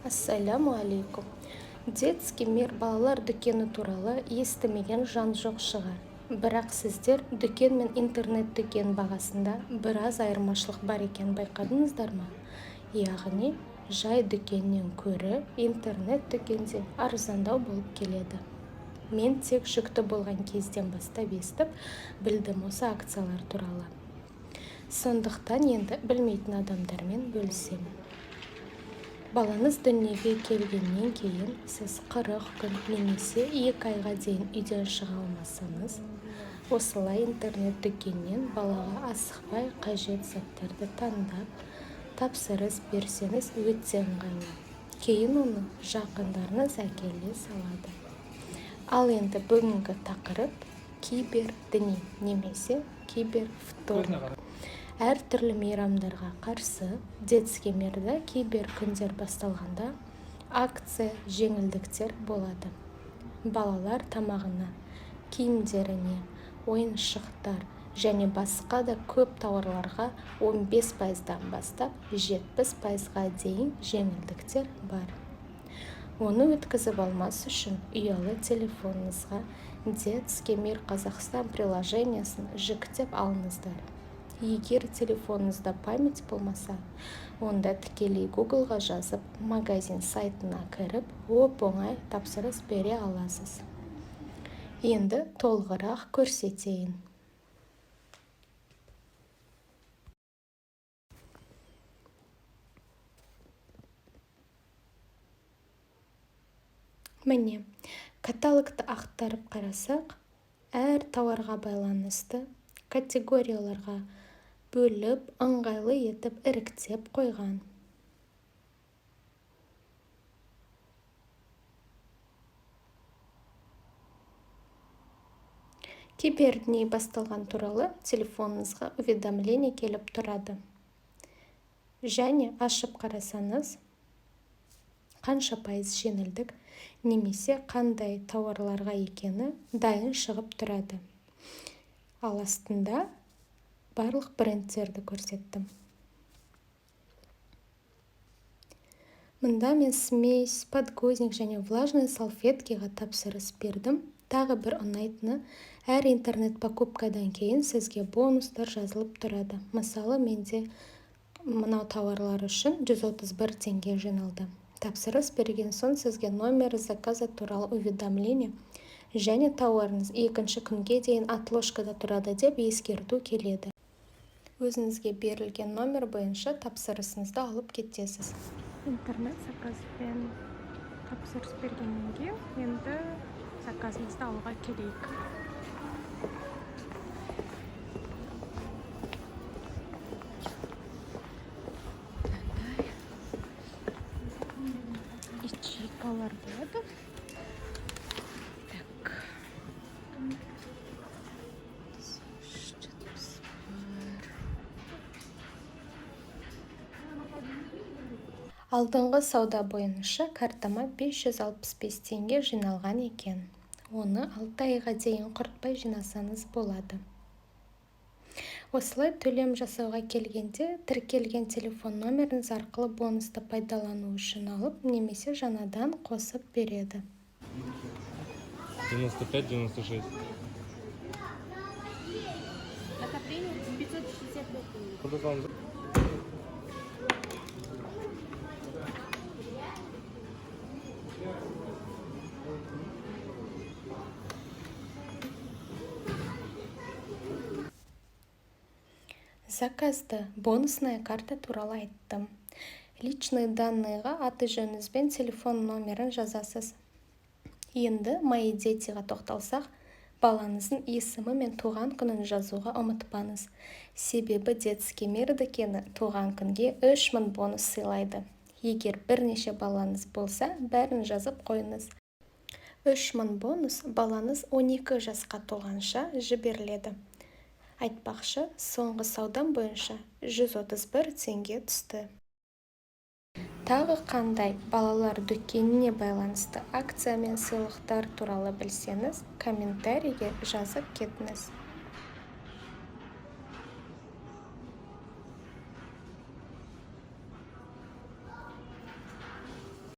Ассаляму алейкум! Детский мир балалар дүкені туралы естімеген жан жоқ шығар. Бірақ сіздер дүкен мен интернет дүкен бағасында біраз айырмашылық бар екенін байқадыңыздар ма? Яғни жай дүкеннен көрі интернет дүкенде арзандау болып келеді. Мен тек жүкті болған кезден бастап естіп білдім осы акциялар туралы. Сондықтан енді білмейтін адамдармен бөлісемін. Балаңыз дүниеге келгеннен кейін сіз 40 күн немесе 2 айға дейін үйден шыға алмасаңыз, осылай интернет дүкеннен балаға асықпай қажет заттарды таңдап, тапсырыс берсеңіз, өте ыңғайлы. Кейін оны жақындарыңыз әкеле салады. Ал енді бүгінгі тақырып – кибер дни немесе кибер вторник. Әртүрлі мейрамдарға қарсы Детский мирда кибер күндер басталғанда, акция, жеңілдіктер болады. Балалар тамағына, киімдеріне, ойыншықтар және басқа да көп тауарларға 15 пайыздан бастап 70 пайызға дейін жеңілдіктер бар. Оны өткізіп алмас үшін ұялы телефоныңызға Детский мир Казахстан приложениесін жүктеп алыңыздар. Егер телефоныңызда память болмаса, онда тікелей Гуглға жазып, магазин сайтына кіріп, оп-оңай тапсырыс бере аласыз. Енді толығырақ көрсетейін. Міне, каталогты ақтарып қарасақ, әр тауарға байланысты категорияларға бөліп, ыңғайлы етіп іріктеп қойған. Кибер дни басталған туралы телефоныңызға уведомление келіп тұрады. Және ашып қарасаңыз, қанша пайыз жеңілдік немесе қандай тауарларға екені дайын шығып тұрады. Ал астында барлық брендтерді көрсеттім. Мында мен смесь, подгузник және влажный салфеткаға тапсырыс бердім. Тағы бір ұнайтыны, әр интернет покупкадан кейін сізге бонустар жазылып тұрады. Мысалы, менде мынау тауарлар үшін 131 теңге жиналды. Тапсырыс берген соң сізге номер заказа туралы уведомление және тауарыңыз екінші күнге дейін отложкада тұрады деп ескерту келеді. Өзіңізге берілген номер бойынша тапсырысыңызды алып кетесіз. Интернет заказбен тапсырыс бергеннен кейін енді заказымызды алуға келейік. Мынандай ячейкалар болады. Так, 71. Алдыңғы сауда бойынша картама 565 теңге жиналған екен. Оны 6 айға дейін құртпай жинасаңыз болады. Осылай төлем жасауға келгенде, тіркелген телефон номеріңіз арқылы бонусты пайдалану үшін алып немесе жаңадан қосып береді. 95, 96. Отопление 565 тенге. Куда там? Заказды, бонусная карта туралы айттым. Личные данныйға аты жөніңіз бен телефон номерін жазасыз. Енді «Мои детиға» тоқталсақ, балаңыздың есімі мен туған күнін жазуға ұмытпаңыз. Себебі Детский мир дүкені туған күнге 3000 бонус сыйлайды. Егер бірнеше балаңыз болса, бәрін жазып қойыңыз. 3000 бонус балаңыз 12 жасқа толғанша жіберіледі. Айтпақшы, соңғы саудам бойынша 131 теңге түсті. Тағы қандай балалар дүкеніне байланысты акция мен сыйлықтар туралы білсеңіз, комментарийге жазып кетіңіз.